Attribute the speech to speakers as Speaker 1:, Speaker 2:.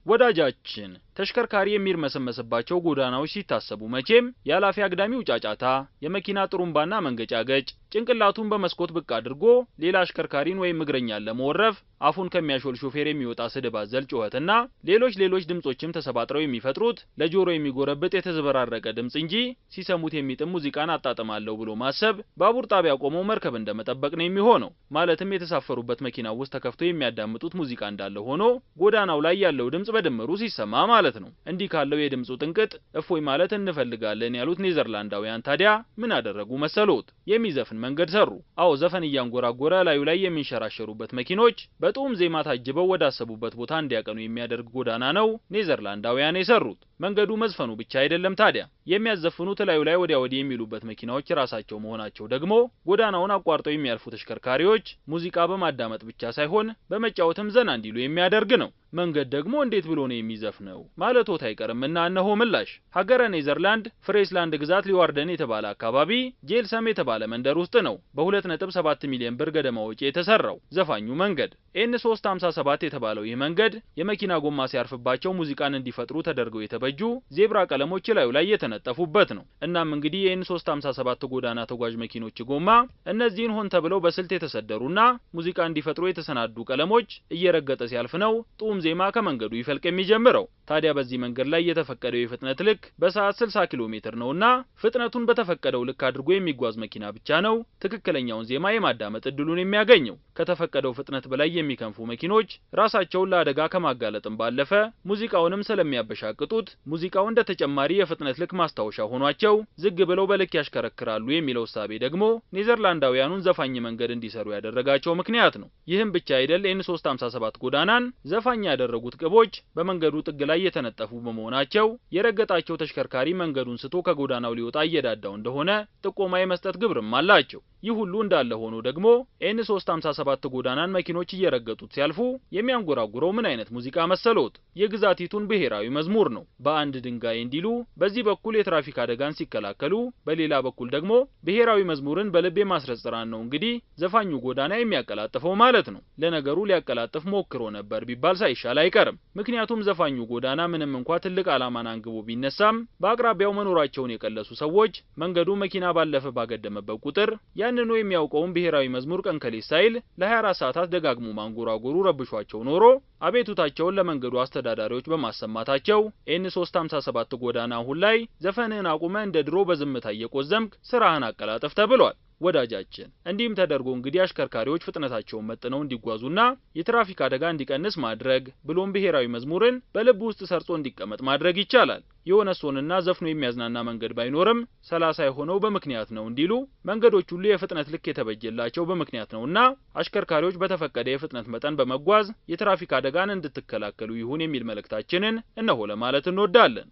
Speaker 1: ወዳጃችን፣ ተሽከርካሪ የሚርመሰመስባቸው ጎዳናዎች ሲታሰቡ መቼም የኃላፊ አግዳሚው ጫጫታ፣ የመኪና ጥሩምባና መንገጫገጭ፣ ጭንቅላቱን በመስኮት ብቅ አድርጎ ሌላ አሽከርካሪን ወይም እግረኛን ለመወረፍ አፉን ከሚያሾል ሾፌር የሚወጣ ስድብ አዘል ጩኸትና ሌሎች ሌሎች ድምጾችም ተሰባጥረው የሚፈጥሩት ለጆሮ የሚጎረብጥ የተዘበራረቀ ድምጽ እንጂ ሲሰሙት የሚጥም ሙዚቃን አጣጥማለሁ ብሎ ማሰብ ባቡር ጣቢያ ቆመው መርከብ እንደመጠበቅ ነው የሚሆነው። ማለትም የተሳፈሩበት መኪና ውስጥ ተከፍቶ የሚያዳምጡት ሙዚቃ እንዳለ ሆኖ ጎዳናው ላይ ያለው ድምጽ በድምሩ ሲሰማ ማለት ነው። እንዲህ ካለው የድምጹ ጥንቅጥ እፎይ ማለት እንፈልጋለን ያሉት ኔዘርላንዳውያን ታዲያ ምን አደረጉ መሰሎት? የሚዘፍን መንገድ ሰሩ። አዎ፣ ዘፈን እያንጎራጎረ ላዩ ላይ የሚንሸራሸሩበት መኪኖች በጡም ዜማ ታጅበው ወዳሰቡበት ቦታ እንዲያቀኑ የሚያደርግ ጎዳና ነው ኔዘርላንዳውያን የሰሩት። መንገዱ መዝፈኑ ብቻ አይደለም ታዲያ፣ የሚያዘፍኑት ላዩ ላይ ወዲያ ወዲህ የሚሉበት መኪናዎች ራሳቸው መሆናቸው ደግሞ ጎዳናውን አቋርጠው የሚያልፉ ተሽከርካሪዎች ሙዚቃ በማዳመጥ ብቻ ሳይሆን በመጫወትም ዘና እንዲሉ የሚያደርግ ነው። መንገድ ደግሞ እንዴት ብሎ ነው የሚዘፍነው ማለቶት አይቀርምና እነሆ ምላሽ። ሀገረ ኔዘርላንድ ፍሬስላንድ ግዛት ሊዋርደን የተባለ አካባቢ ጄልሰም የተባለ መንደር ውስጥ ነው በ2.7 ሚሊዮን ብር ገደማ ወጪ የተሰራው ዘፋኙ መንገድ። ኤን 357 የተባለው ይህ መንገድ የመኪና ጎማ ሲያርፍባቸው ሙዚቃን እንዲፈጥሩ ተደርገው የተበጁ ዜብራ ቀለሞች ላዩ ላይ የተነጠፉበት ነው። እናም እንግዲህ የኤን 357 ጎዳና ተጓዥ መኪኖች ጎማ እነዚህን ሆን ተብለው በስልት የተሰደሩና ሙዚቃ እንዲፈጥሩ የተሰናዱ ቀለሞች እየረገጠ ሲያልፍ ነው ጡም ዜማ ከመንገዱ ይፈልቅ የሚጀምረው። ታዲያ በዚህ መንገድ ላይ የተፈቀደው የፍጥነት ልክ በሰዓት 60 ኪሎ ሜትር ነውና ፍጥነቱን በተፈቀደው ልክ አድርጎ የሚጓዝ መኪና ብቻ ነው ትክክለኛውን ዜማ የማዳመጥ እድሉን የሚያገኘው። ከተፈቀደው ፍጥነት በላይ የሚከንፉ መኪኖች ራሳቸውን ለአደጋ ከማጋለጥም ባለፈ ሙዚቃውንም ስለሚያበሻቅጡት ሙዚቃው እንደ ተጨማሪ የፍጥነት ልክ ማስታወሻ ሆኗቸው ዝግ ብለው በልክ ያሽከረክራሉ የሚለው እሳቤ ደግሞ ኔዘርላንዳውያኑን ዘፋኝ መንገድ እንዲሰሩ ያደረጋቸው ምክንያት ነው። ይህም ብቻ አይደል፣ ኤን 357 ጎዳናን ዘፋኝ ያደረጉት ቅቦች በመንገዱ ጥግ ላይ የተነጠፉ በመሆናቸው የረገጣቸው ተሽከርካሪ መንገዱን ስቶ ከጎዳናው ሊወጣ እየዳዳው እንደሆነ ጥቆማ የመስጠት ግብርም አላቸው። ይህ ሁሉ እንዳለ ሆኖ ደግሞ ኤን 357 ጎዳናን መኪኖች እየረገጡት ሲያልፉ የሚያንጎራጉረው ምን አይነት ሙዚቃ መሰሎት? የግዛቲቱን ብሔራዊ መዝሙር ነው። በአንድ ድንጋይ እንዲሉ በዚህ በኩል የትራፊክ አደጋን ሲከላከሉ፣ በሌላ በኩል ደግሞ ብሔራዊ መዝሙርን በልብ የማስረጽ ስራን ነው እንግዲህ ዘፋኙ ጎዳና የሚያቀላጥፈው ማለት ነው። ለነገሩ ሊያቀላጥፍ ሞክሮ ነበር ቢባል ሳይሻል አይቀርም። ምክንያቱም ዘፋኙ ጎዳና ምንም እንኳ ትልቅ ዓላማን አንግቦ ቢነሳም በአቅራቢያው መኖራቸውን የቀለሱ ሰዎች መንገዱ መኪና ባለፈ ባገደመበት ቁጥር ያንኑ የሚያውቀውን ብሔራዊ መዝሙር ቀን ከሌት ሳይል ለ24 ሰዓታት ደጋግሞ ማንጎራጎሩ ረብሿቸው ኖሮ አቤቱታቸውን ለመንገዱ አስተዳዳሪዎች በማሰማታቸው ኤን 357 ጎዳና አሁን ላይ ዘፈንህን አቁመህ እንደ ድሮ በዝምታ እየቆዘምክ ስራህን አቀላጥፍ ተብሏል። ወዳጃችን፣ እንዲህም ተደርጎ እንግዲህ አሽከርካሪዎች ፍጥነታቸውን መጥነው እንዲጓዙና የትራፊክ አደጋ እንዲቀንስ ማድረግ ብሎም ብሔራዊ መዝሙርን በልብ ውስጥ ሰርጾ እንዲቀመጥ ማድረግ ይቻላል። የሆነ ሶንና ዘፍኖ የሚያዝናና መንገድ ባይኖርም 30 የሆነው በምክንያት ነው እንዲሉ መንገዶች ሁሉ የፍጥነት ልክ የተበጀላቸው በምክንያት ነውና አሽከርካሪዎች በተፈቀደ የፍጥነት መጠን በመጓዝ የትራፊክ አደጋን እንድትከላከሉ ይሁን የሚል መልእክታችንን እነሆ ለማለት እንወዳለን።